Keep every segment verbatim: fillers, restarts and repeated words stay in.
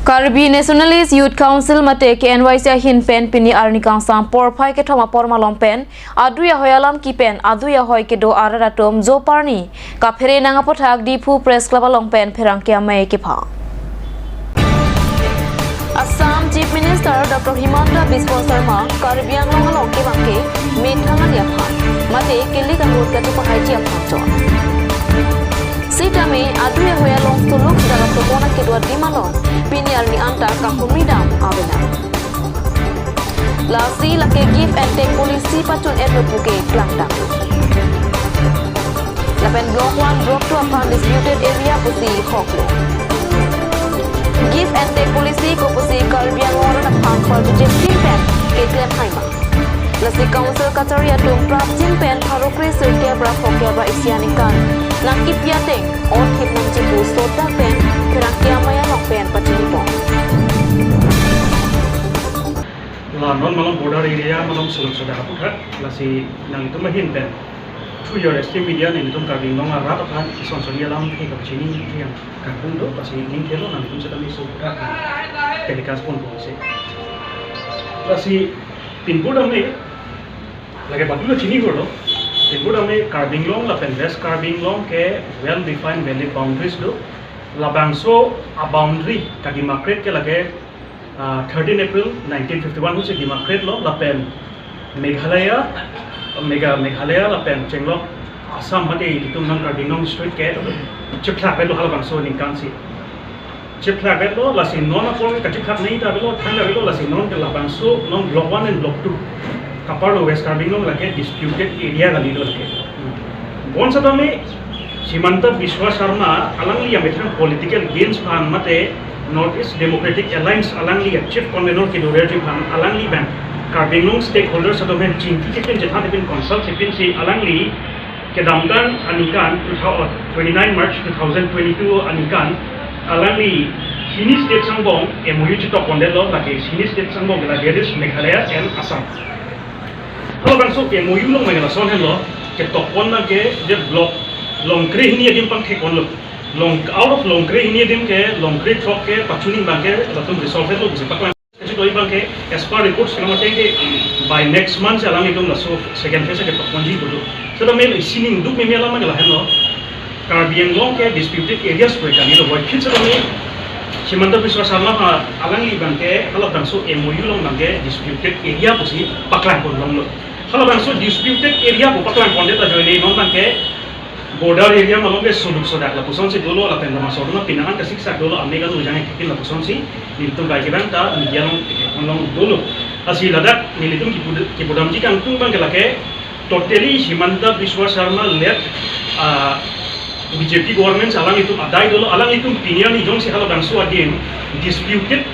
Karbi Nationalist Youth Council mate K N Y C ahin pen pini arni kangsam porphai kethom apor malom pen adui ahoi alam kipen adui ahoi kedo arat atum joparni kaphere nang aputhak Diphu Press Club along pen pherangke amei kepha. Assam Chief Minister Doctor Himanta Biswa Sarma Karbi Anglong along kevang ke methang ani aphan mate kele kangut katu pahaiji aphan chot. Sitame adui ahoi along suluk dalam tomona kedua di malong pini arni anta kahumi dam avelang. Lasi lake give and take policy pachun-et lo puke klangdam. Lapen Block one, Block two aphan disputed area pusi hoklo. Give and take policy ko pusi Karbi Anglong arat aphan parbijet pen keklem hai ma. Lasi Council kachari atum prapjin pen pharo kre sirkep ra phokep ra isi aningkan nangkipi ateng on hip nangchipu sodak pen pherangke amei along pen pachinipon. La non malom border area malom suluk sodak aputhak, lasi nangtum ahin pen through your esteemed media nelitum Karbi Anglong arat aphan ison soni alam ke kapachini yang kangkung do, lasi ning thelo nangtum seta mi sodak telecast ponpo si. Lasi pinpur dame lake badu lo chini hurlo. Pinpur dame Karbi Anglong lapen West Karbi Anglong ke well defined valid boundaries do. Labangso a boundary kademarcate ke lake, ah, thirteen April nineteen fifty-one husi demarcate lo lapen Meghalaya, Mega, Meghalaya lapen chenglok Assam mate itum nang Karbi Anglong state ke chiphlak lo halabangso ningkan si. Chiphlak lo, lasi non apor ke kachiphlak nai ta lo, thang lo, lasi non ke labangso non Block one and Block two kaparlo West Karbi Anglong lake disputed area kali lo lake. Bonsitame Himanta Biswa Sarma alangli amethang political gains aphan mate North East Democratic Alliance alangli a chief convener kedo-erji aphan alangli bang Karbi Anglong stakeholders atum pen chingki kepen chethan kepen consult kepen si alangli kedamtang aningkan two thousand, twenty-nine March two thousand twenty-two aningkan alangli hini state angbong M O U chetok pondet lo, lake hini state angbong ke lake, that is Meghalaya and Assam. Halabangso M O U along mangala son henlo, ketok pon abang ke je Block Longkre hini adim pangthek ponlo. Long, out of Longkre hini adim ke Longkre throk ke pachuning abang ke latum resolve lo pusi paklang. Kachetoi abang ke, as per reports kelang ateng ke, by next month si alanglitum laso second phase ketok ponji pulo. Seta mel isining duk meme alam ke lahenlo. Karbi Anglong ke disputed areas pu kali lo, boy, phit seta mel Himanta Biswa Sarma ha alangli abang ke halabangso M O U along abang ke disputed area pusi paklang pon longlo. Halabangso disputed area pu paklang pondet ajoine non abang ke border area malom ke suluk sodak lapuson si dolo lapen lama sodoma pinangan kasiksak dolo, amega lo jang ekin lapuson si nelitum bai kevang ta media along, eh, along dolo. Lasi ladak nelitum kipu-, kipudamji kangtung abang ke lake totally Himanta Biswa Sarma led, ah, B J P government alanglitum adai dolo, alanglitum pini arni jongsi halabangso adim disputed,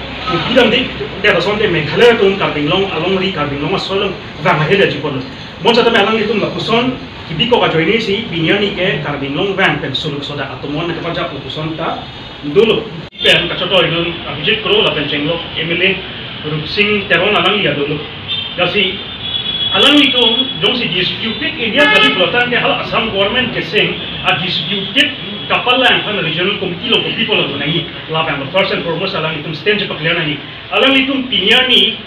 pidam di, dia asonte Meghalaya atum Karbi Anglong alongri Karbi Anglong aso along vang ahe dia jipon. Bonsitame alanglitum lapuson kibikok ajoine si pini arni ke Karbi Anglong vang pen suluk sodak atomon kepajap lapuson ta dolo. Pen kachetoi dun Abhijit Kro lapen chenglok M L A Rupsing Teron alangli adolo. Lasi alanglitum jongsi disputed area kali pulo tangte hala Assam government keseng a disputed kapalang aphan regional committee along kopi pulo nangji, labang first and foremost alanglitum stand chepaklang nangji. Alanglitum pini arni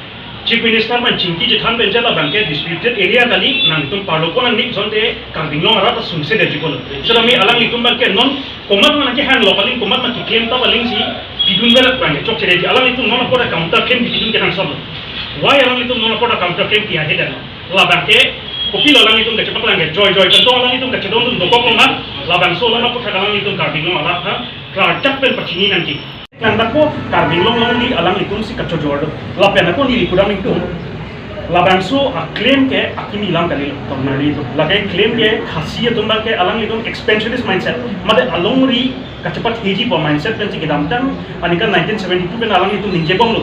Chief Minister man chingki chethan pen je labang ke disputed area kali, nangtum parlo pon nangji asonte Karbi Anglong arat asung se dia jipon. Seta mel alanglitum abang ke non komat ma nangkehang lo paling, komat ma keclaim ta paling si pidun verak abang ke chokche dia. Alanglitum non apor counter claim pidun ke nang sob. Why alanglitum non apor counter claim pi ahe dia? Labang ke kopilo alanglitum kachepaklang ke joijoi pen to alanglitum kachedondun dokok lo ma, labangso alam aputhak alanglitum Karbi Anglong arat aphan klardak pen pachini nangji. Nang dako Karbi Anglong alongri alanglitum si kachojor do. Lapen ako neli pudam ingtung. Labangso a claim ke akimi alam kali lo, tong nangli tu. Lake claim ke Khasi atum abang ke alanglitum expansionist mindset. Mate alongri kachepatheji pu mindset pen si kedamtang aningkan nineteen seventy-two pen alanglitum ningjebomlo.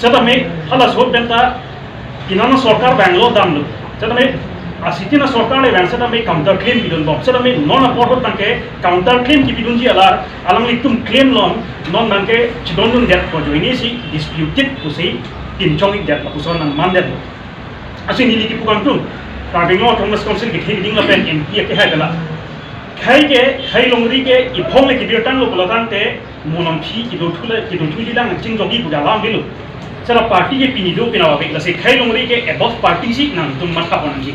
Seta mel halaso pen ta Inana sorkar vanglo damlo. Seta mel asitina sorkar le vang seta mel counter claim pidunbom. Seta mel non apor ahut abang ke counter claim kipidunji alar, alanglitum claim along non abang ke chedondun det ko ajoine si disputed pusi pinchong-ik det lapuson nangman detlo. Lasi neli kipu kangtung, Karbi Anglong Autonomous Council ketheding lapen M P akehai kala. Khei ke, khei longri ke iphong le kibirtang lo pulo tangte, Mo nangji kedo thu le, kedo thuji lang chingjogi pu alam avelo. Seta party ke pini do pini ave, lasi khei longri ke above party si nangtum matha pon nangji.